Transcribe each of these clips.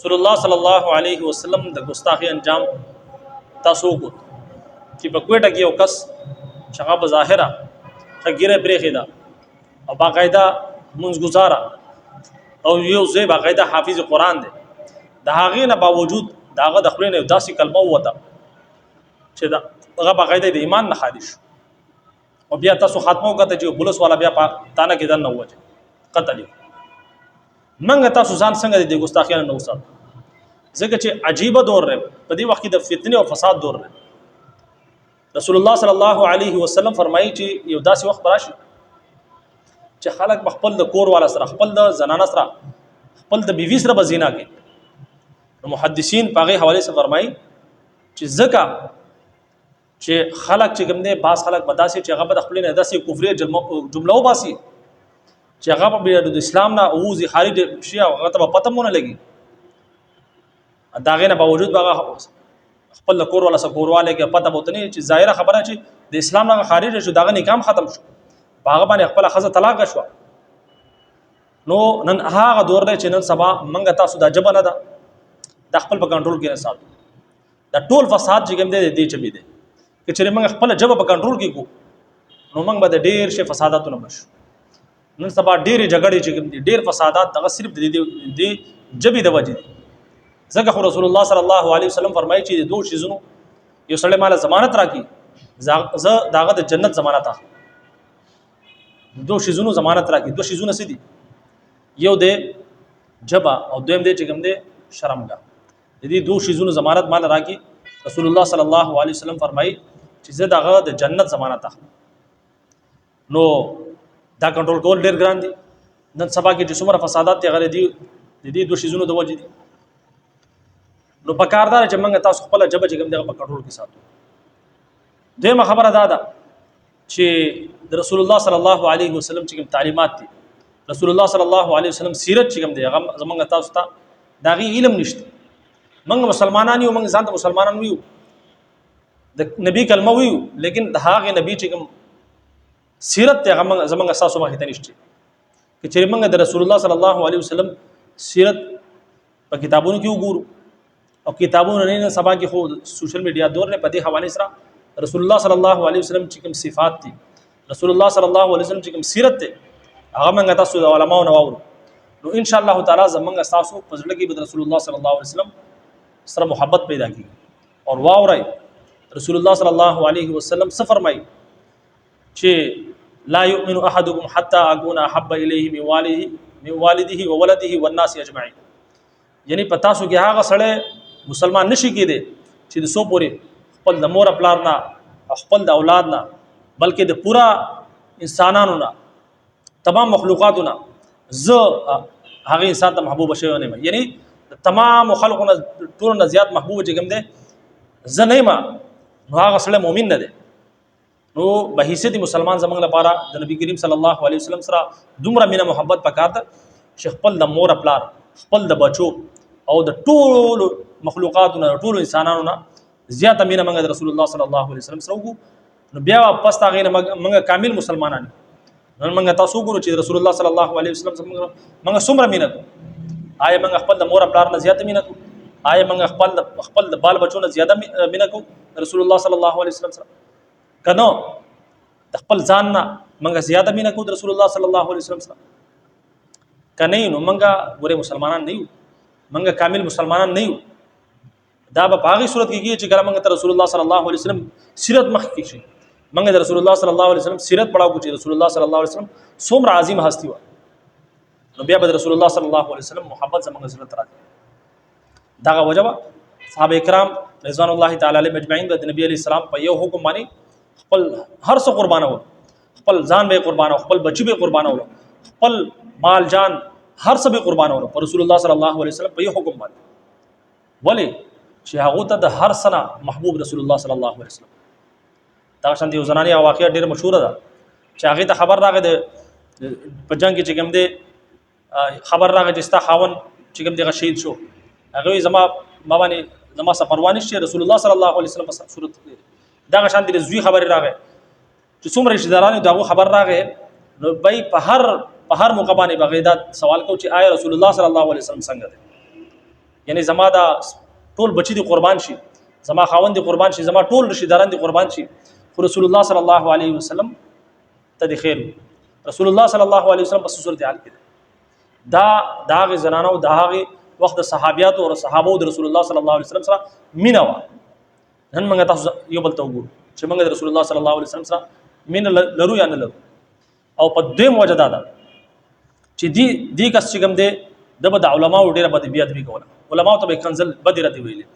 رسول الله صلی الله علیه وسلم د ګستاخی انجام تاسو وکړ چې په کوټه کې یو کس چې هغه بظاهره خګیره پرېخې ده او باقاعده منځ گزاره او یو ځای باقاعده حافظ قرآن دی، د هغې نه باوجود د هغه د خولې نه یو داسې کلمه ووته چې د هغه باقاعده د ایمان نه خالي شو. او بیا تاسو خاتمه وکړه چې پولیس والا بیا په تانه کې دننه ووجه قتل یې. منګه تاسو ځان څنګه د ګستاخیانو نه وساتو؟ ځکه چې عجیبه دور دی، په دې وخت کې د فتنې او فساد دور دی. رسول الله صلی الله علیه وسلم فرمایي چې یو داسې وخت راشي چې خلک به خپل د کور والا سره، خپل د زنانه سره، خپل د بیوی سره به زنا کوي. نو محدثین په هغې حوالې سره فرمایي چې ځکه چې خلک چې کوم دی، بعض خلک به داسې چې هغه به د خپلې نه داسې کفري جمله وباسي چې هغه به بیا د اسلام نه ووځي، خارج شي، او هغه ته به پته هم ونه لګي. د هغې نه باوجود به هغه خپل د کور والا سره کوروالی کې پته به ورته نه چې ظاهره خبره چې د اسلام نه خارج شو، د هغه نکاح ختم شو، په هغه باندې خپله ښځه طلاق شوه. نو نن هغه دور دی چې نن سبا موږ تاسو دا ژبه نه ده دا خپل په کنټرول کې نه ساتو. دا ټول فساد چې کوم دی د دې چبې دی. که چېرې موږ خپله ژبه په کنټرول کې کو نو موږ به د ډېر شي فساداتو نه بچ شو. نن سبا ډېرې جګړې چې کوم دي، ډېر فسادات دغه صرف د دې ژبې د وجې دي. ځکه خو رسول الله صلی الله علیه وسلم فرمایي چې د دوو شیزونو یو سړی مال ضمانت راکړي، زه د هغه د جنت ضمانت اخلم. دوو شیزونو ضمانت راکړي. دوه شیزونه څه دي؟ یو دی ژبه او دویم دی چې کوم دی شرمګاه. د دې دوو شیزونو ضمانت مال راکړي، رسول الله صلی الله علیه وسلم فرمایي چې زه دغه د جنت ضمانت اخلم. نو دا کنټرول کول ډېر ګران دي. نن سبا کې چې څومره فسادات دي هغه دي د دې دوه شیزونو د وجې دي. نو په کار دا چې موږ تاسو خپله ژبه چې کوم دغه په کنټرول کې ساتو. دویمه خبره دا ده چې د رسول الله صلی الله علیه وسلم چې کوم تعلیمات دي، رسول الله صلی الله علیه وسلم سیرت چې کوم دی، هغه زمونږ تاسو ته د هغې علم نشته. موږ مسلمانان یو، موږ ځان ته مسلمانان ویو، د نبی کلمه ویو، لیکن د هغې نبی چې کوم سیرت دی هغه زمونږ ستاسو مخې ته نشته. که چېرې موږ د رسول الله صلی الله علیه وسلم سیرت په کتابونو کې وګورو، او کتابونه نه، نن سبا کې خو سوشل میډیا دور نه، په دې حواله سره رسول الله صلی الله علیه وسلم چې کوم صفات دي، رسول الله صلی الله علیه وسلم چې کوم سیرت دی، هغه موږ تاسو د علماو نه واورو، نو ان شاء الله تعالی زمونږ تاسو په زړه کې به رسول الله صلی الله علیه وسلم سره محبت پیدا کیږي. اور واورئ رسول الله صلی الله علیه وسلم څه فرمایي چې لا يؤمن احدكم حتى اكون احب اليه من والده من والده وولده والناس اجمعين. یعنی په تاسو کې هغه سړی مسلمان نشي کېدی چې د څو پورې خپل د مور پلار نه او خپل د اولاد نه، بلکې د پورا انسانانو نه، تمام مخلوقاتو نه زه هغه انسان ته محبوب شوی نه یم. یعنی د تمام خلقو نه ټولو نه زیات محبوب چې کوم دی زه نه یم، نو هغه سړی مؤمن نه دی. نو به حیثیت مسلمان زمونږ لپاره د نبی کریم صلی الله علیه وسلم سره دومره مینه محبت پکار ده چې خپل د مور پلار، خپل د بچو او د ټولو مخلوقاتو نه، ټولو انسانانو نه زیاته مینه موږ د رسول الله صلی الله علیه وسلم سره وکړو. نو بیا پس هغې نه موږ کامل مسلمانان یو. نن موږ تاسو وګورو چې رسول الله صلی الله علیه وسلم سره موږ څومره مینه کوو. آیا موږ خپل د مور پلار نه زیاته مینه کوو؟ آیا موږ خپل د بال بچو نه زیاته مینه کوو رسول الله صلی الله علیه وسلم سره؟ که نه د خپل ځان نه موږ زیاته مینه کوو د رسول الله صلی الله علیه وسلم سره؟ که نه نو موږ ګورې مسلمانان نه یو، موږ کامل مسلمانان نه یو. دا به په هغې صورت کې کېږي چې کله موږ ته رسول الله صلی الله علیه وسلم سیرت مخکې شي، موږ د رسول الله صلی الله علیه وسلم سیرت پړاو کړو چې رسول الله صلی الله علیه وسلم څومره عظیم هستی وه، نو بیا به د رسول الله صلی الله علیه وسلم محبت زموږ زړه ته راځي. دغه وجه وه صحابه کرام رضوان الله تعالی علیهم اجمعین د نبی علیه السلام په یو حکم باندې خپل هر څه قربانول، خپل ځان به قربانول، خپل بچی به قربانول، خپل مال جان هر څه به قربانول پر رسول الله صلی الله علیه وسلم په یو حکم باندې. ولی چې هغه ته د هر سنه محبوب رسول الله صلی الله علیه وسلم. دا شان دی زنانی واقعیا ډیره مشهوره ده چې هغه ته خبر راغی د په جنگ کې چې کوم دی خبر راغی چې ستا خاون چې کوم دی شهید شو. هغه زما ما باندې زما څه پروا نشته، رسول الله صلی الله علیه وسلم په صورت دا شان دی زوی خبر راغی چې څومره رشتہ دارانو دغه خبر راغی، نو بای په هر موقع باندې بغیر دا سوال کو چې آیا رسول الله صلی الله علیه وسلم څنګه دی. یعنی زما دا ټول بچی دي قربان شي، زما خاوند دي قربان شي، زما ټول رشتہ داران دي قربان شي، خو رسول الله صلی الله علیه وسلم ته دي خیر. رسول الله صلی الله علیه وسلم په صورت حال کې دا داغه زنانو د هغه وخت د صحابیاتو او صحابو د رسول الله صلی الله علیه وسلم سره مینه وه. نن موږ تاسو یو بل ته وګورو چې موږ د رسول الله صلی الله علیه وسلم سره مینه لرو یا نه لرو. او په دویم وجه دا ده چې دی دی کس چې کوم دی د به د علماو ډیره بد بیا ادبي کوله، علماو ته به کنزل بد رد ویلې.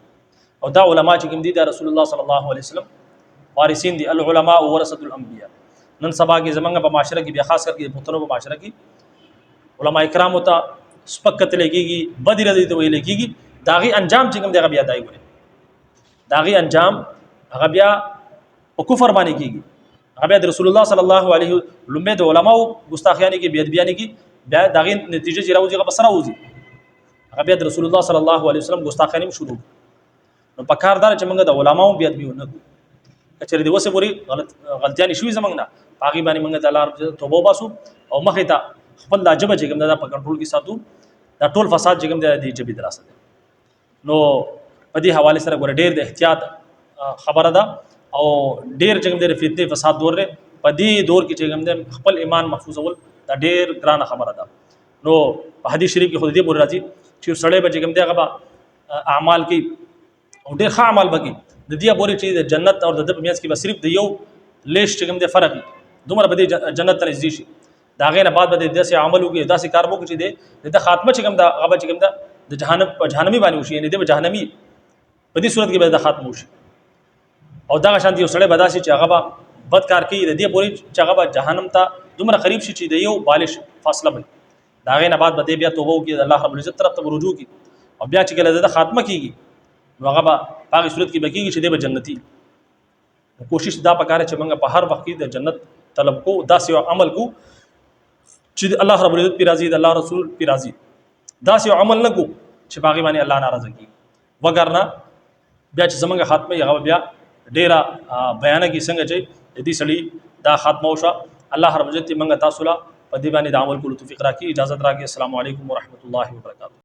او دا علما چې کوم دي دا رسول الله صلی الله علیه وسلم وارثین دي، العلماء ورثه الانبیاء. نن سبا کې زمونږ په معاشره کې، بیا خاص کر کې پښتنو په معاشره کې، علما کرامو ته سپک کتل کېږي، بد رد ته ویل کېږي. داغي انجام چې کوم دی هغه بیا دای ګوري، داغي انجام هغه بیا په کفر باندې کېږي. هغه بیا د رسول الله صلی الله علیه لومبه د علماو ګستاخیانه کې، بیا بیان کې، بیا داغي نتیجه چې راوځي هغه بسره وځي، هغه بیا د رسول الله صلی الله علیه وسلم ګستاخیانه شروع. نو په کار دار چې موږ د علماو بیا ادبي نه کوو. کچېرې د وسه پوری غلط غلطیانې شوې زمنګ نه، هغه باندې موږ د الله توبه وباسو او مخې ته خپل د جبه چې کوم دا په کنټرول کې ساتو. دا ټول فساد چې کوم دی د جبې دراسه ده. نو په دې حواله سره ګوره ډېر د احتیاط خبره ده او ډېر چې کوم دی فتنې فساد دور دی. په دې دور کې چې کوم دی خپل ایمان محفوظول دا ډېر ګرانه خبره ده. نو په حدیث شریف کې خو دې پورې راځي چې سړی به چې کوم دی هغه به اعمال کوي او ډېر ښه اعمال به کوي، د دې پورې چې د جنت او د ده په منځ کې به صرف د یو لیش چې کوم دی فرق وي، دومره به دې جنت ته نږدې شي. د هغې نه بعد به دې داسې عمل وکړي، داسې کار وکړي چې د ده خاتمه چې کوم ده هغه به چې کوم ده د جهنم په جهنمي باندې وشي، یعنې دی به جهنمي په دې صورت کې به د خاتمه وشي. او دغه شان یو سړی به داسې چې هغه به بد کار کوي، د دې پورې چې هغه به جهنم ته دومره قریب شي چې د یو بالش فاصله به، د هغې نه بعد به دی بیا توبه وکړي، د الله رب العزت طرف ته به رجوع کړي او بیا چې کله د ده خاتمه کېږي نو هغه به په هغې صورت کې به کېږي چې دی به جنتي. کوشش دا پکاره چې موږ په هر وخت کې د جنت طلب کو، داسې یو عمل کو چې الله رب العزت پې راضي، د الله رسول پې راضي، داسې یو عمل نه کو چې په هغې باندې الله ناراضه کېږي. وګرنه بیا چې زمونږ خاتمه یې هغه بیا ډیره بیانه کې څنګه چې د دې سړي دا خاتمه وشوه. الله رب العزت موږ تاسو له په دې باندې د عمل کولو توفیق راکړي. اجازه راکړي. السلام علیکم ورحمت الله وبرکاته.